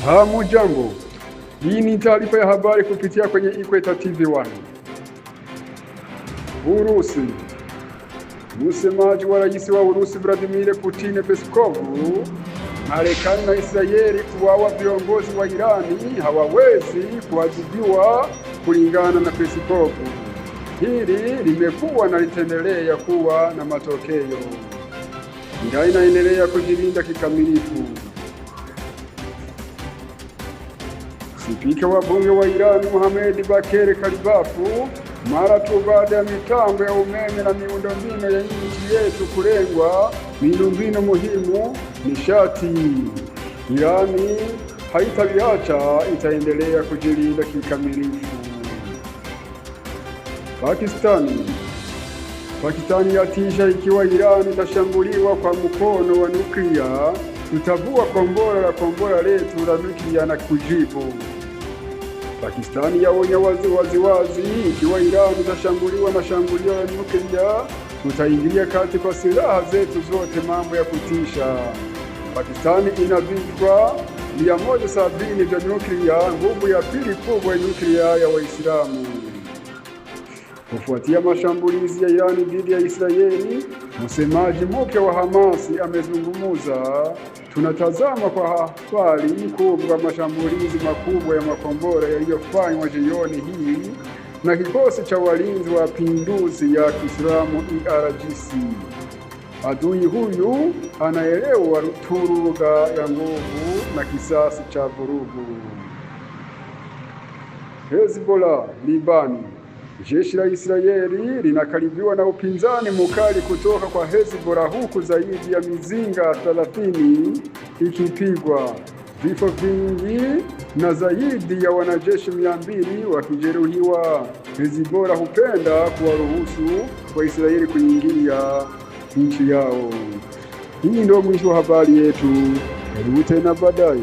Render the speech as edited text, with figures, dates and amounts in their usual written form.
Hamujambo, hii ni taarifa ya habari kupitia kwenye Ikweta TV 1. Urusi. Msemaji wa rais wa Urusi Vladimir Putin Peskov, Marekani na Israeli kuwaua viongozi wa Irani hawawezi kuadhibiwa kulingana na Peskov. Hili limekuwa na litaendelea kuwa na matokeo. Irani inaendelea kujilinda kikamilifu. Spika wa bunge wa Irani Mohamed Bakeri Kalibafu mara tu baada ya mitambo ya umeme na miundombinu ya nchi yetu kulengwa, miundombinu muhimu nishati, Irani haitaviacha, itaendelea kujilinda kikamilifu. Pakistani. Pakistani yatisha ikiwa Irani itashambuliwa kwa mkono wa nuklia, tutavua kombora la kombora letu la nuklia na kujibu. Pakistani yaonya wazi wazi wazi ikiwa Iran itashambuliwa na shambulio la nyuklia, tutaingilia kati kwa silaha zetu zote. Mambo ya kutisha. Pakistani ina vichwa 170 vya nyuklia, nguvu ya pili kubwa ya nyuklia ya Waislamu. Kufuatia mashambulizi ya Irani dhidi ya Israeli, msemaji mpya wa Hamasi amezungumza. Tunatazama kwa habari kubwa mashambulizi makubwa ya makombora yaliyofanywa jioni hii na kikosi cha walinzi wa pinduzi ya Kiislamu IRGC. Adui huyu anaelewa tu lugha ya nguvu na kisasi cha vurugu. Hezbollah Libani. Jeshi la Israeli linakaribiwa na upinzani mkali kutoka kwa Hezbollah huku zaidi ya mizinga 30 ikipigwa, vifo vingi na zaidi ya wanajeshi 200 wakijeruhiwa. Hezbollah hupenda kuwaruhusu Waisraeli kuingia nchi yao. Hii ndio mwisho wa habari yetu. Karibu tena baadaye.